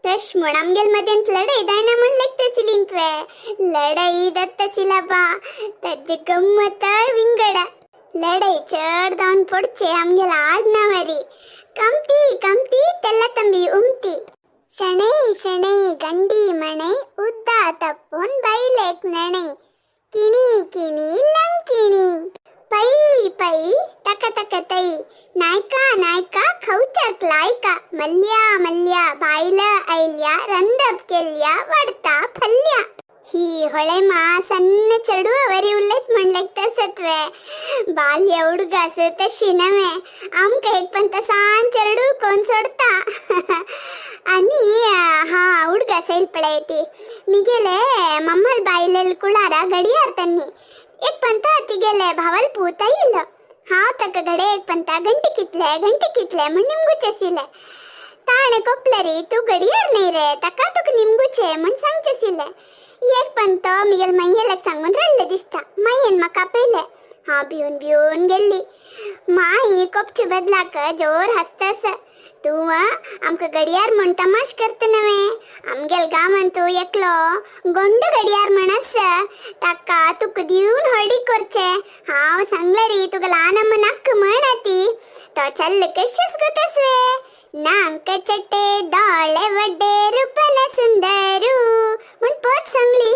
तश म्हण आमगेल मदेंत लढाई जायना म्हण लेगतसिलीन तुवें. लढाई जातसिला बा, ताजे गम्मत विंगड. लढाई चड जावन पडचे आमगेल आडनावरी. कमती कमती तेल्ला तंबी उमती. शणै शणै गंडी मणै उद्दा तप्पून बैलेक नणै. किणी किणी लंकिणी. पै पै तक तक तै. नायका नायका खवच्याक लायका. मल्ल्या मल्ल्या बायल ऐल्या रंदप केल्ल्या वाडता फल्ल्या. ही ಹೊಳೆಮ ಸಣ್ಣ ಚಡುವ ವರಿ ಉಲ್ಲೇತ್ म्हणलेक तसत्वे. बाल्य उडगास तशी नव्हे, आमकां एक पण सान चेडू कोण सोडता. आणि हा उडगास येईल पळयती मिगेले मम्मल बायलेल कुळारा गडियार तन्नी. एक पंत तिगेले भावल पूत येईल. हांव ताका घडे एक पंता घंटे कितले घंटे कितले म्हण निमगुचेसिले. ताणे कोपलरी तूं घडियार न्ही रे, ताका तुका निमगुचे म्हण सांगचेसिले. एक पंत मिगेल मैयेल्याक सांगून रडले दिसता. मायेन म्हाका आपयले. हांव भिवन भिवन गेल्ली. माई कोपचे बदलाक जोर हांसतास. तूं आमकां घडयार म्हण तमाश करता नव्हे. आमगेल गांवांत तूं एकलो गोंड घडयार म्हण आसा, ताका तुका दिवन हळदीक करचें. हांव सांगलें री तुका ल्हान अम्मा नाक्क म्हण ती. तो चल्ल कशेंच गोतसवे. नांक चटे दोळे वड्डे रूपन सुंदरू म्हण पद सांगली.